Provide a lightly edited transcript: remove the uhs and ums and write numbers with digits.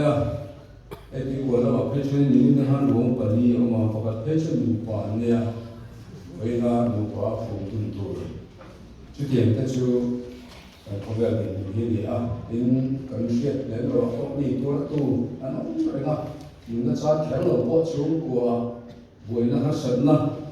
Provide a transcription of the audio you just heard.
mai a. Hei tuikual lamah phei chuan nimin te khan ruang pali a awm a, pakhat phei chuan nupa an nei a, vawiina nupa a phum dun tur. Chutiang te chu kan khawvel dinhmun hi a ni a, tin kan hriat lem loh ah pawh mi tuartu an awm reng a, nunna chan kher lo pawh chhungkua buaina harsatna.